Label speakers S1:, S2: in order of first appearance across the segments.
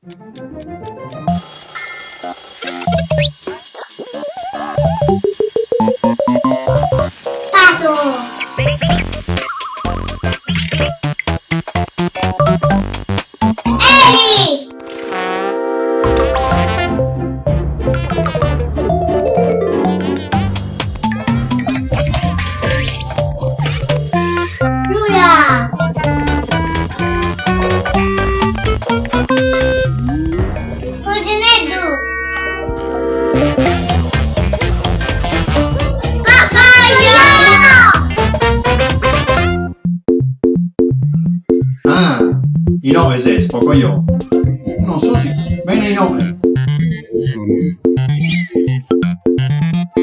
S1: Pato! Eli! Giulia! Puggineddu! Papaya!
S2: Ah, inoghe ses, Pocoyo. Non so si... Bene inoghe.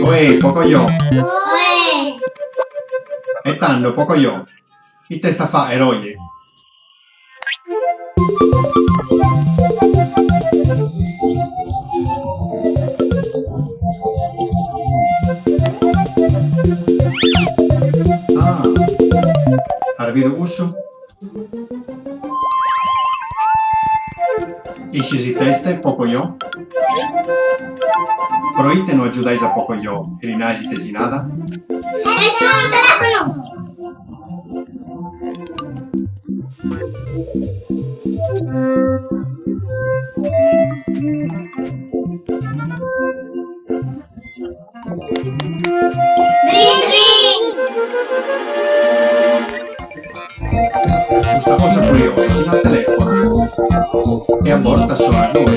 S2: Oe, Pocoyo.
S1: Oe!
S2: E tando, Pocoyo, ite est a fàghere oje? Ah, as bidu cussu? Ischis ite est, Pocoyo? Pro ite no agiudais a Pocoyo e li nais ite si nat?
S1: Est unu telèfono! Drin drin!
S2: Custa cosa curiosa si nat telèfono e a bortas sonat goi.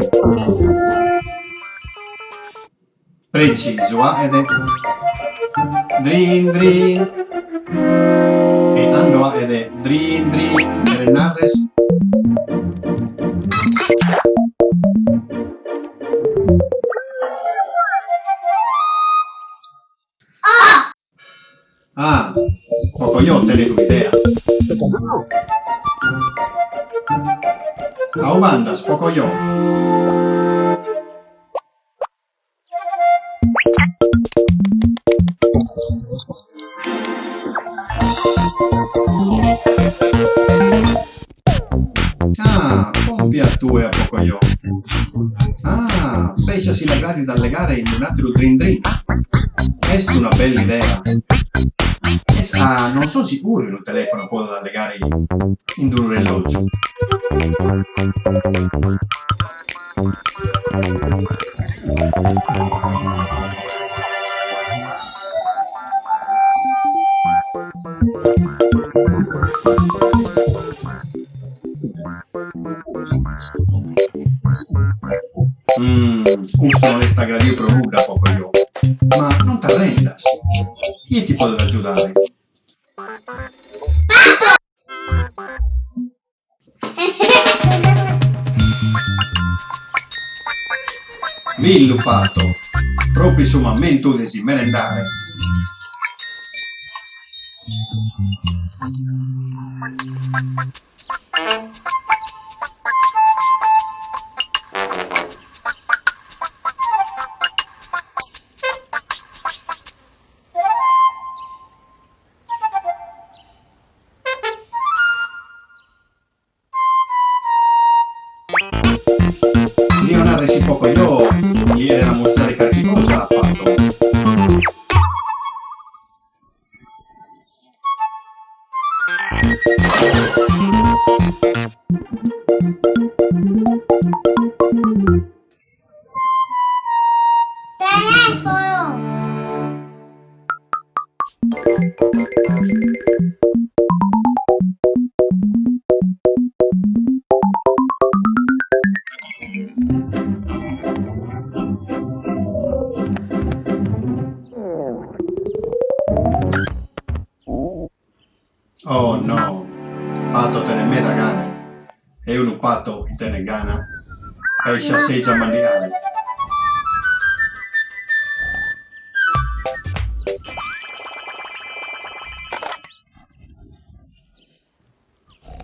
S2: Pretzisu 'aghet drin drin e cando 'aghet drin drin cheret narrer. Ah, Pocoyo tenet un'idea. A ube andas, Pocoyo? Ah, pòmpia tue a Pocoyo. Ah, pescia si l'agradit a allegare in un'àteru drin drin. Est una bella idea. Est ca non so sicuru chi unu telèfono podat allegare in unu rellògiu. Custu no l'est agradiu pro nudda a Pocoyo. Ma non t'arrendas. Chie ti podet agiudare? Millu Pato, pròpiu su mamentu de si merendare. Dio narrer si Pocoyo li 'eret a mustrare carchi cosa a Pato.
S1: Telefono!
S2: Oh no! Pato tenet meda gana. E unu pato chi tenet gana pescia sègiu a mandigare.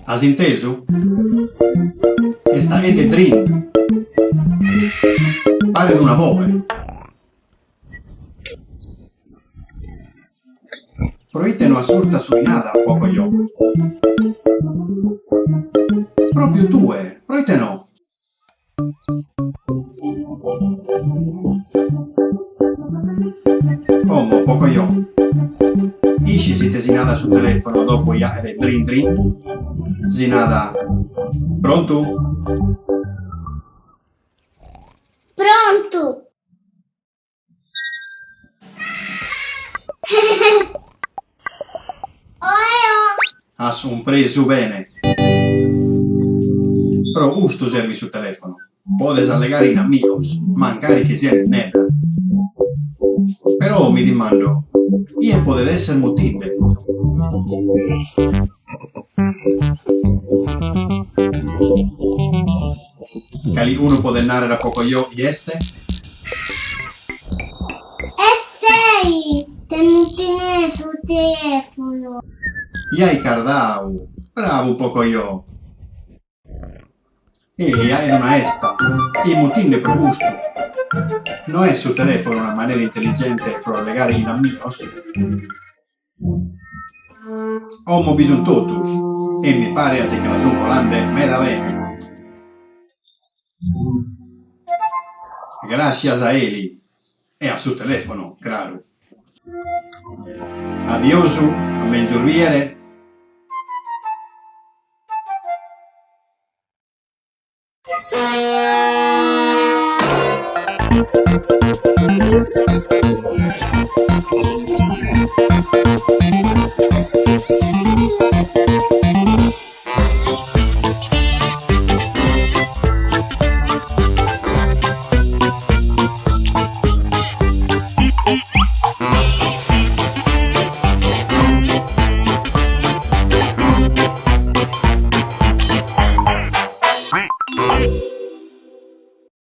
S2: As intesu? Est 'aende drin. Paret una boghe. Pro ite no ascurtas su chi nat, Pocoyo? Pròpiu tue, pro ite no? Como, Pocoyo, ischis ite si narat su telefono dopo chi 'aghet drin drin? Si narat, Prontu?
S1: Prontu!
S2: As cumpresu bene. Pro custu servit su telèfono, podes allegare chin amigos, mancari chi sian innedda. Però mi dimando, chie podet èssere mutinde? Calicunu podet nàrrere a Pocoyo chie est?
S1: Est Eli ch'est mutinde su telèfono.
S2: Jai cardau! Bravu Pocoyo! Eli 'aghet una 'esta, est mutinde pro custu. No est su telèfono una manera intelligente pro allegare chin amigos? Como bi sunt totus e mi paret chi la sunt colande meda bene. Gràssias a Eli e a su telèfono, craru. Adiosu, a mèngius bìere.